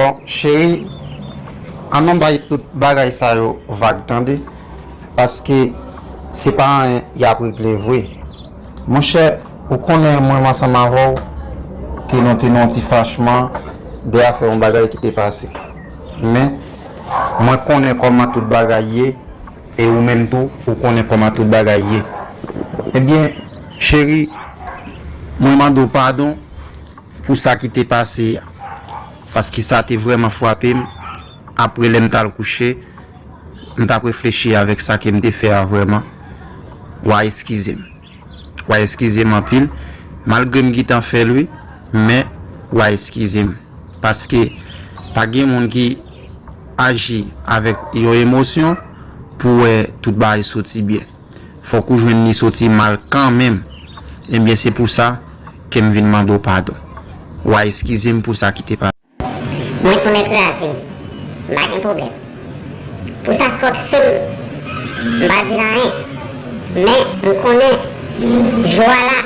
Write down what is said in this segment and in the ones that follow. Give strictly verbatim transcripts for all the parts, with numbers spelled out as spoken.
Bon, cheri, ann nou bay tout bagay sa yo vag, tande, paske se pa anyen y ap regle vre. Monchè, ou konnen mwen menm ansanm avè w, te nou te nan yon ti fachman de afè yon bagay ki te pase. Men, mwen konnen kòman tout bagay ye, e ou menm tou, ou konnen kòman tout bagay ye. Ebyen, cheri, mwen mande w padon pou sa ki te pase a. Paske sa te vrèman frape m. Apre lè m t al kouche, m t ap reflechi avèk sa ke m te fè a vrèman. W a eskize m. W a eskize m anpil. Malgre m gentan fè l wi, men w a eskize m. Paske pa gen moun ki aji avèk yon emosyon pou wè tout bagay soti byen. Fòk ou jwenn li soti mal kanmenm. Ebyen, se pou sa ke m vin mande w padon. W a eskize m pou sa ki te pase. Mwen tounen kraze m. M pa gen pwoblèm. Pou sa Scott fè m, m pa di l anyen. Men, m konnen, jou a la,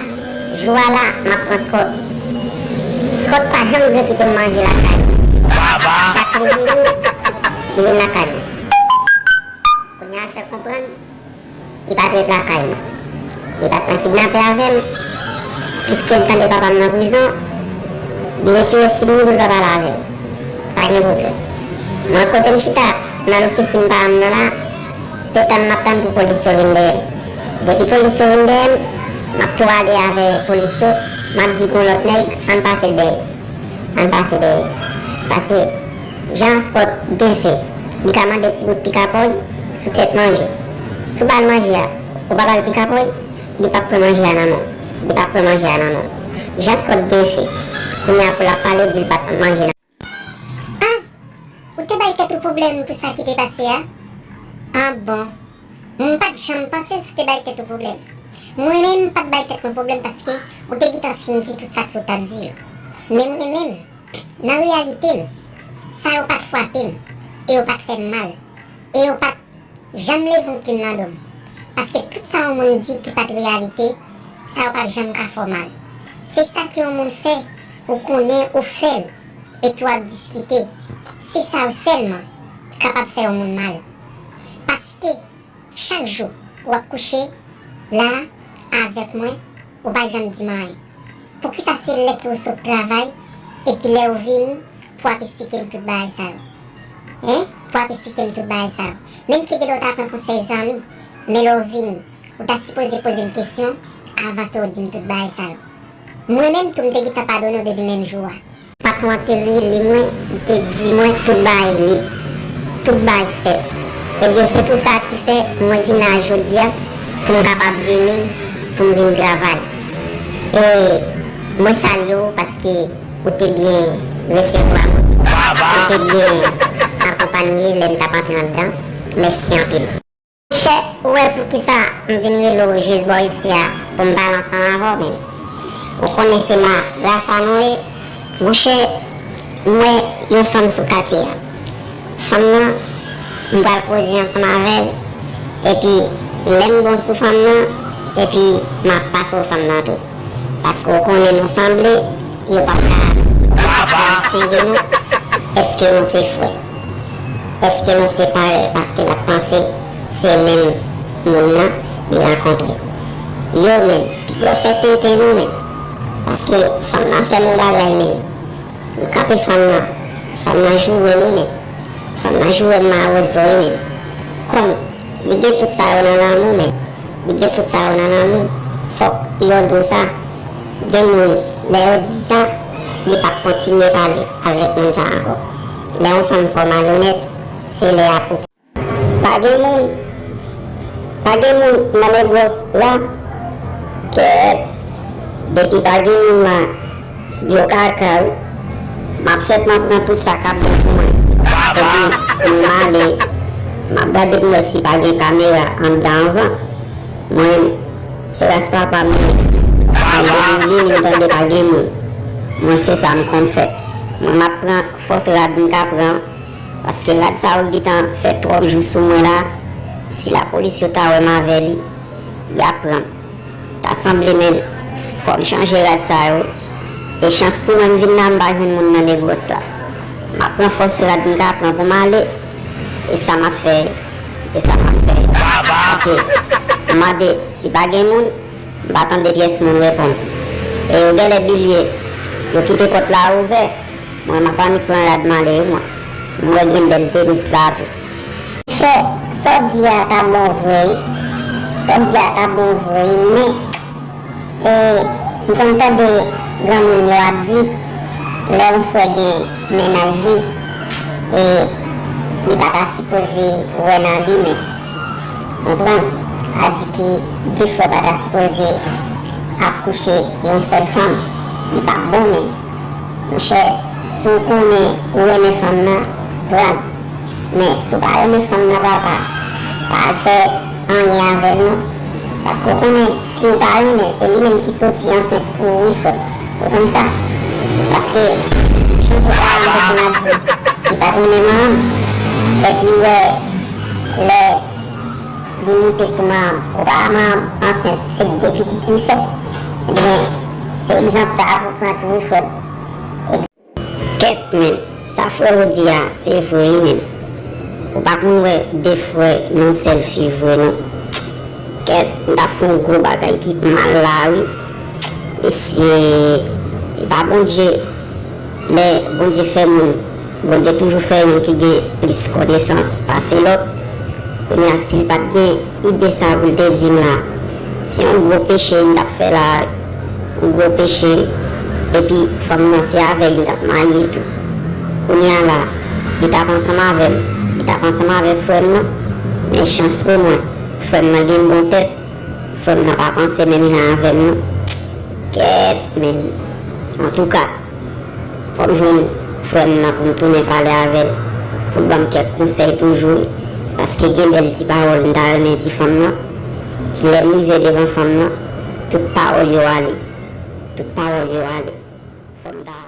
jou a la, m ap pran Scott. Scott pa janm vle kite m manje lakay li. Chak li vini, li vin lakay mwen. Kounye a l fè konprann, li pa t ret lakay mwen. Li pa t nan kidnape avè m. Piske l tande papa m nan prizon, li retire sim li pou l pa pale avè m. Pa gen pwoblèm. Mwen kote m chita, nan ofisin pa m nan la, se tann m ap tann pou polis yo vin dèyè m. Depi polis yo vin dèyè m, m ap tou ale avè polis yo, m ap di gon lòt nèg, ann pase l dèyè. Ann pase dèyè. Paske jan Scott gen fè, li ka mande ti bout pikapòy sou tèt manje. Si w ba l manje a, ou pa ba l pikapòy, li p ap pran manje a nan men w. Li p ap pran manje a nan men w. Jan Scott gen fè, kounye a pou l ap pale, di l pa t manje nan. Ah! Ou te bay tèt ou pwoblèm pou sa ki te pase a? Ah bon. M pa t janm panse si w te bay tèt ou pwoblèm. Mwen menm, m pa t bay tèt mwen pwoblèm paske ou te gentan fin di tout sa ke w t ap di yo. Men mwen menm, nan reyalite m, sa yo pa t frape m, e yo pa t fè m mal, e yo pa t janm leve yon plim nan do m. Paske tout sa yon moun di ki pa t reyalite, sa yo p ap janm ka fè w mal. Se sa ke yon moun fè, ou konnen, ou fè l, epi w ap diskite. Se sa yo sèlman ki kapab fè yon moun mal. Paske chak jou w ap kouche la avèk mwen, ou pa janm di m anyen. Poukisa se lè ke w sot travay, epi lè w vini, pou w ap esplike m tout bagay sa yo? Hein? Pou w ap esplike m tout bagay sa yo? Menm ke de lè w ta pran konsèy zanmi, men lè w vini, ou ta sipoze poze m kesyon avan ke w di m tout bagay sa yo. Mwen menm tou, m te gentan padone w depi menm jou a. Patwon an te rele mwen, li te di mwen tout bagay lib, tout bagay fèt. Ebyen, se pou sa ki fè mwen vin la jodi a, pou m kapab vini, pou m vin travay. E mwen salye w paske ou te byen resevwa mwen. Ou te byen akonpanye lè m t ap antre anndan. Mèsi anpil. Monchè, ou wè poukisa m vin rele w jis bò isi a pou m pale ansanm avè w, men ou konnen se ma, gras a nou ye. Monchè, m wè yon fanm sou katye a. Fanm nan, m pral koze ansanm avè l, epi lè m bon sou fanm nan, epi m ap pase w fanm nan tou. Paske w konnen nou sanble, yo p ap ka, yo p ap ka distenge nou. Èske nou se frè? Èske nou se parèy? Paske l ap panse se menm moun nan li rankontre. Yo menm, piga w fè tenten nou menm. Paske fanm nan fè m yon bagay menm. M kanpe fanm nan, fanm nan joure m wi menm. Fanm nan joure m mawozo wi menm. Kòm li gen tout sa yo nan lanmou, men li gen tout sa yo nan lanmou, fòk yo di w sa. Gen moun, lè yo di sa, li p ap kontinye pale avèk moun sa ankò. Lè yon fanm fè w malonèt, se lè a pou. Pa gen moun, pa gen moun nan negòs la, kèt, depi pa gen moun la, yo kaka wi. M ap sètman pran tout sa k ap bon pou mwen. Epi, mwen m ale, m ap gade pou m wè si pa gen kamera anndan anvan. Mwen, se ras papa m ye. Mwen depi m vini, m tande pa gen moun. Mwen, se sa m konn fè. Mwen, m ap pran fòs rad m ka pran, paske rad sa yo gentan fè twòp jou sou mwen la. Si lapolis yo ta wè m avè li, y ap pran m. Ta sanble menm, fò m chanje rad sa yo. E chans pou mwen m vin la, m pa jwenn moun nan negòs la. M ap pran fòs rad m ka pran pou m ale. E sa m ap fè, e sa m ap fè. Pase, m mande si pa gen moun, m pa tande pyès moun reponn. E yo genlè bliye, yo kite pòt la ouvè. Mwen, m ap annik pran rad m ale, wi, mwen. M wè gen bèl tenis la tou. Monchè, sa w di a ta bon vre, wi. Sa w di a ta bon vre, wi, men E, m konn tande granmoun yo ap di, lè yon frè gen mennaj li, e, li pa ta sipoze wè nan li menm. Konprann? A di ki de frè pa ta sipoze ap kouche yon sèl fanm. Li p ap bon menm. Monchè, si w konnen ou renmen fanm nan, pran l. Men, si w pa renmen fanm nan, papa, pa al fè anyen avè l non. Paske w konnen, fi w pa renmen, se li menm ki soti ansent pou ou, wi, frè m. Ou konn sa? Paske, chonje paran te konn ap di, li pa t renmen manman m. Epi, w wè, lè li moute sou manman m, ou pa manman m ansent, se de pitit li fè. Ebyen, se egzanp sa a pou w pran tou, wi, frè m. Kèt, men, sa frè w di a, se vre, wi, men. Ou pa konn wè de frè nan yon sèl fi vre, non. Kèt, m t ap fè yon gwo bagay ki mal la, wi. Mesye, e pa Bondye. Lè Bondye fè moun, Bondye toujou fè youn ki gen plis konesans pase lòt. Kounye a, si l pa t gen ide sa pou l te di m la, se yon gwo peche m t ap fè la, yon gwo peche, epi fanm nan se avè l m t ap marye tou. Kounye a la, li t ap ansanm avè m, li t ap ansanm avèk frè m nan, men chans pou mwen, frè m nan gen bon tèt, frè m nan pa panse menm jan avè m non. Kèt, men, antouka, fò m jwenn frè m nan pou m tounen pale avè l, pou l ban m kèk konsèy toujou, paske gen bèl ti pawòl m ta renmen di fanm nan, ki lè m rive devan fanm nan, tout pawòl yo ale, tout pawòl yo ale. Fò m ta